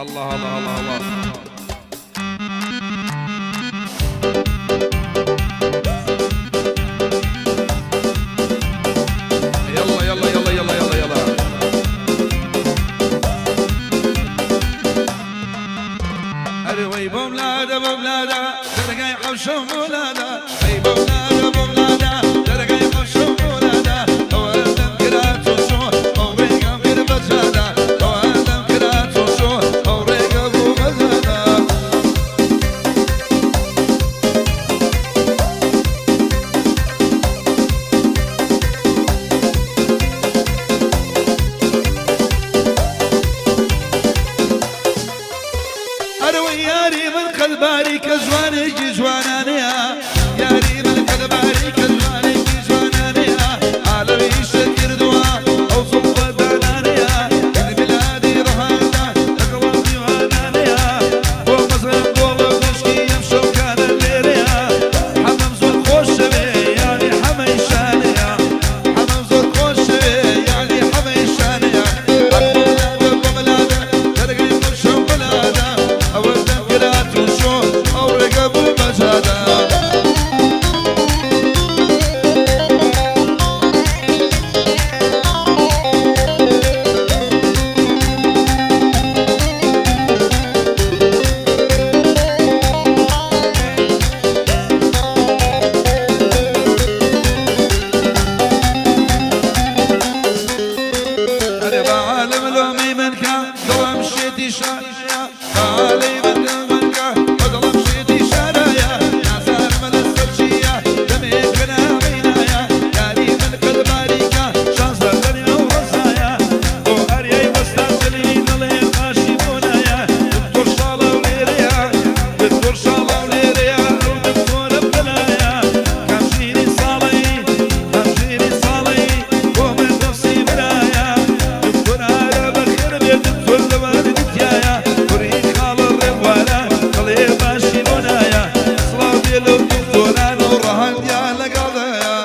الله الله الله الله. يلا يلا يلا يلا يلا يلا. أروي بولادا بولادا ترقى حوشم بولادا أي بولادا بولادا ترقى حوشم بولادا أولا كراتو شو أوريقا غير بجادا أولا كراتو شو أوريقا بو بجادا. أروي ياري من قلباري كزواني جوانانيا ياري من قلباري كزواني جوانانيا عالمي شكر دوا أو صفة دانانيا البلادي رهانا أقوى ديوانانيا ومزرم قولة مشكي يمشو كان الليليا حمام زور خوشبي يعني حميشانيا حمام زور خوشبي يعني حميشانيا أقبلادا بملادا ترقي مشو بلادا أولا كراتو شو أورقا بو مجادا. أنا بعالم لومي منك ظلم شيتي شايا بعالي منك ظلم شيتي شايا نازل من السرشية دمي كنا بينايا داري من قلباريكا شانزر دنيا ورزايا وأريا وستاسلي نلي قاشي بونايا دكتور شالة وليريا دكتور شالة وليريا ودكتور بلايا كمشيني صالي كمشيني صالي ومن نفسي بلايا دكتور على بخير بيت دكتور لوالد ديايا كوري خال الروالا خلي باشي بنايا صلاة لو دكتور انا ورهن يا لقضايا.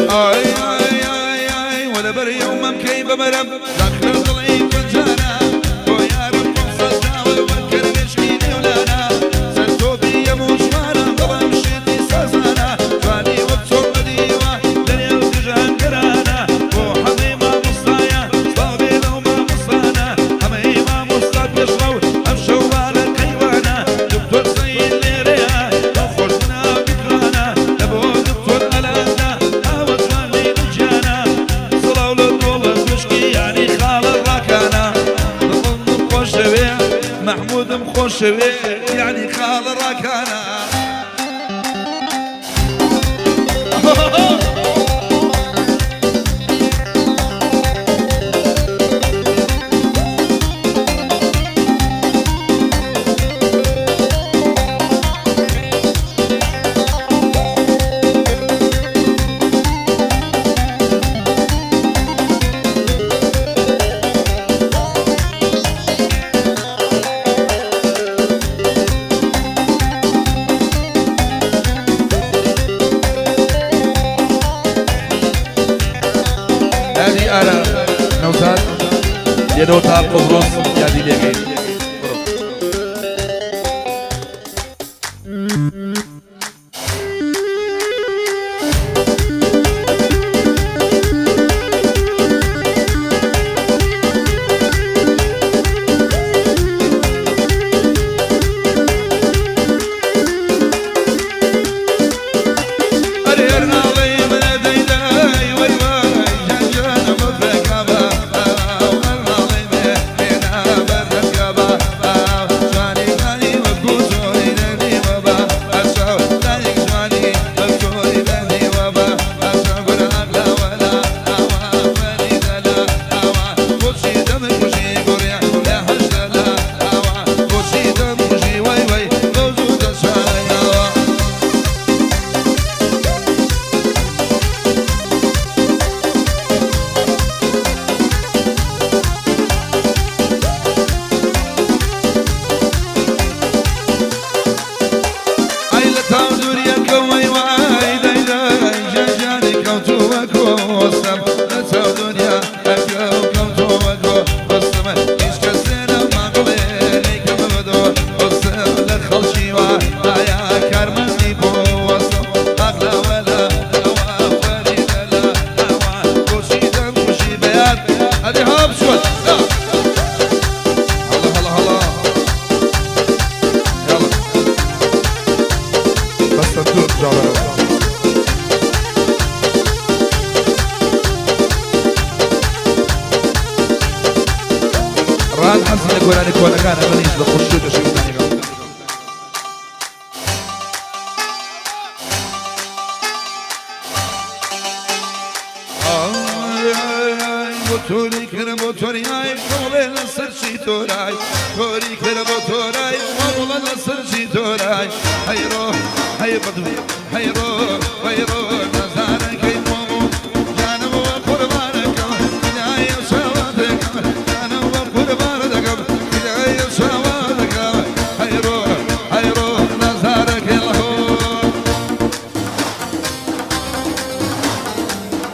اي اي اي اي ولا بري يوم مكي بمرم داخل طلعي فنجانا ويا رب صداوي وكر مشكيني ولانا سرتوبي يا مشوانا طبعا مشيتي سازانا جواني وبصور بديوة دنيا وتجان كرانا وحميمة مصايا صابي لو ما مصانا حميمة مصاد بشرو امشوا على الحيوانا دكتور سيد ليريا خوشنا بكرانا ابو دكتور الانا محمود مخوشوي يعني خال الركانة. هذه أنا نوزاد يدوتا قبرص يا دي ليغي. گۆرانی کۆنەکانە منیش بە خۆشی و دەشی وتانیگەڵ. بۆ تۆری کرە بۆ تۆریای کۆڵێ لەسەر چی تۆرای تۆری کرە بۆ تۆرای وەڵە لەسەر چی تۆرای هەیڕۆ هەی بەدوی هەیڕۆ هەیڕۆ نازانەکەی خۆم و جانەوە قوربانەکەم فیدای ئەو چاوە دەکەم جانەوە قوربانە دەکەم فیدای ئەو چاوە دەکەم هەیڕۆ هەیڕۆ نازانەکەی ڵەهۆ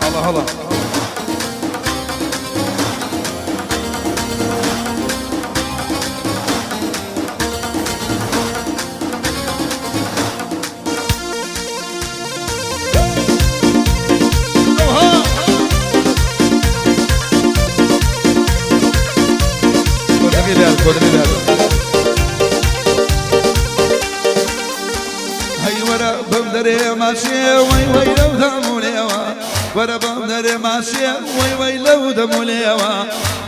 هەڵە هەڵە. کۆدەکەی بێت کۆدەکەی بێت. هەی وەرە بەم دەرێ ماچێ وەی وەی لەو دەم و لێوە وەرە بەم دەرێ ماچێ وەی وەی لەو دەم و لێوە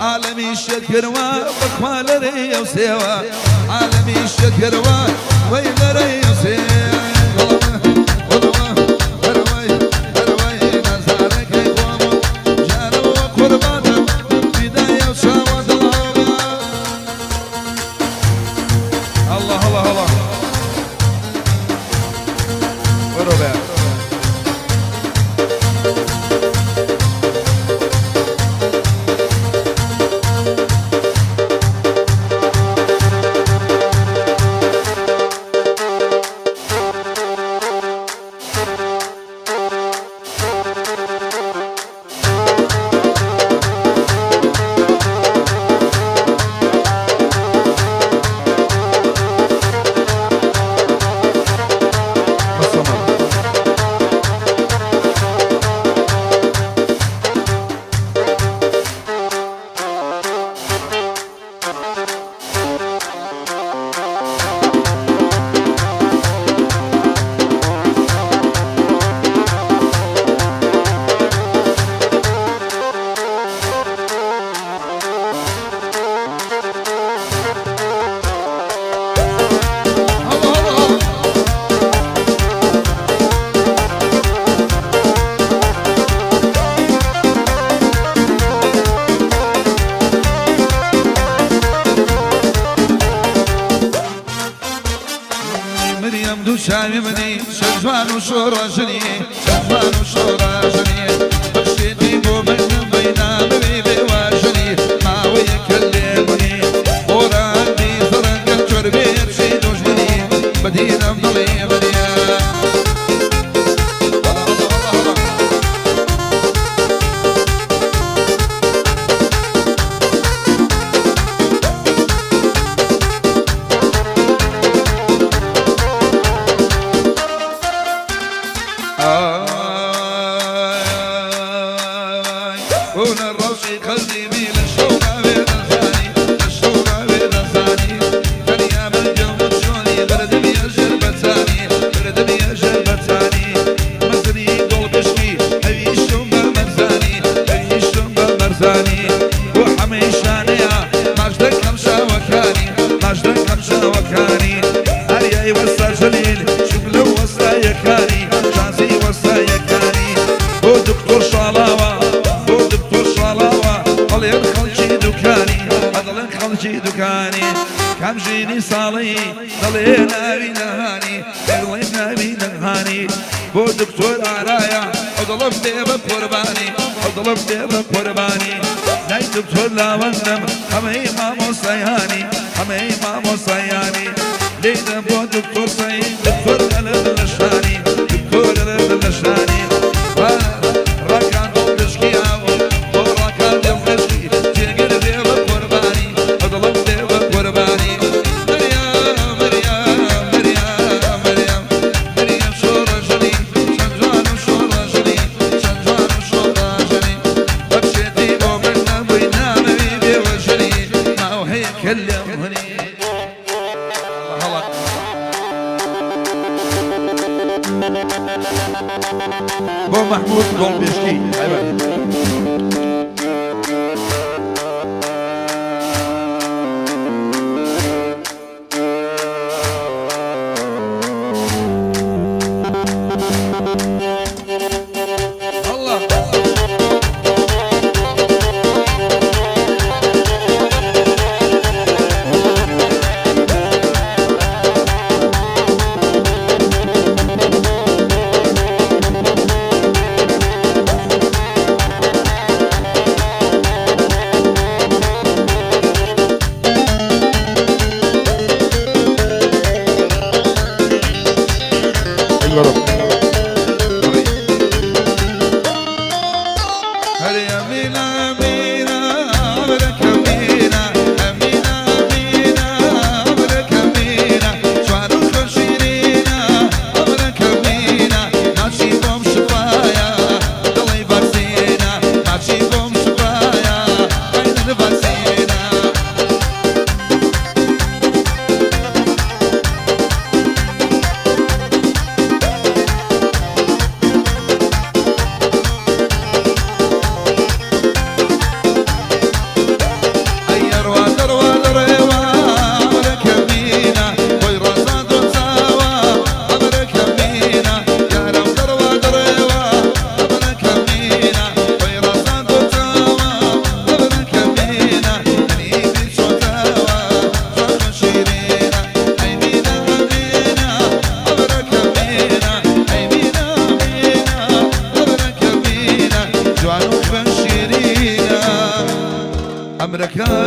عالەمی شێت کردوە بەخوا لەرێی ئەو سێوە عالەمی شێت کردوە وەی لەرێی ئەو سێوە نازارەکەی خۆم و جارەوە قوربانم فیدای ئەو چاوە دڵەوە. الله الله الله وەرەوە بەیان. مەسەمە. هەڵە هەڵە هەڵە. مریم دوو چاوی منی چەند جوان و شۆڕەژنی چەند جوان و شۆڕەژنی بەخشێتی بۆ من نەبەی نامەوێ بێواژنی ماوەیەکە لێ منی بۆرانی زڕەنگە چۆربێ چی دوژمنی بەدینەم دڵی منیە. هنا الروشي قلبي ميل الشوق بيدزاني الشوق بيدزاني دنيا من جو شوني برد بيجر بتاني برد بيجر بتاني مزني دول بشكي هيشم بمرزاني هيشم بمرزاني وحميشانيا ماجدك خمسة وكاني ماجدك خمسة وكاني هريا وسا جليل شوف لو وسا يكاني شانسي وسا يكاني بۆ دکتۆر شاڵاوە بۆ دکتۆر شاڵاوە ئەڵێن خەڵکی دوکانی ئەدەڵێن خەڵکی دوکانی کام ژینی ساڵی دەڵێ ناوی نەهانی دەڵێ ناوی نەهانی بۆ دکتۆر ئارایە ئەو دڵم بێ بە قوربانی ئەو دڵم بێ بە قوربانی لای دکتۆر لاوەندم هەمەی مامۆستایانی هەمەی مامۆستایانی لێدەم بۆ دکتۆر سەید دکتۆر ئەلم لە شانی دکتۆر ئەلم لە شانی ڕاکان دڵ بشکی ئاو بۆ ڕاکان دڵ بشکی جێگر بێ بە قوربانی ئەو دڵم بێ بە قوربانی مریم مریم مریم مریم مریم شۆڕەژنی چەند جوان و شۆڕەژنی چەند جوان و شۆڕەژنی بەخشێتی بۆ من نەبووی نامەوی بێوەژنی ماو هەیە کە لێم هەنی. هەڵە بۆ مەحموود گۆڵبێشکی. برەکە.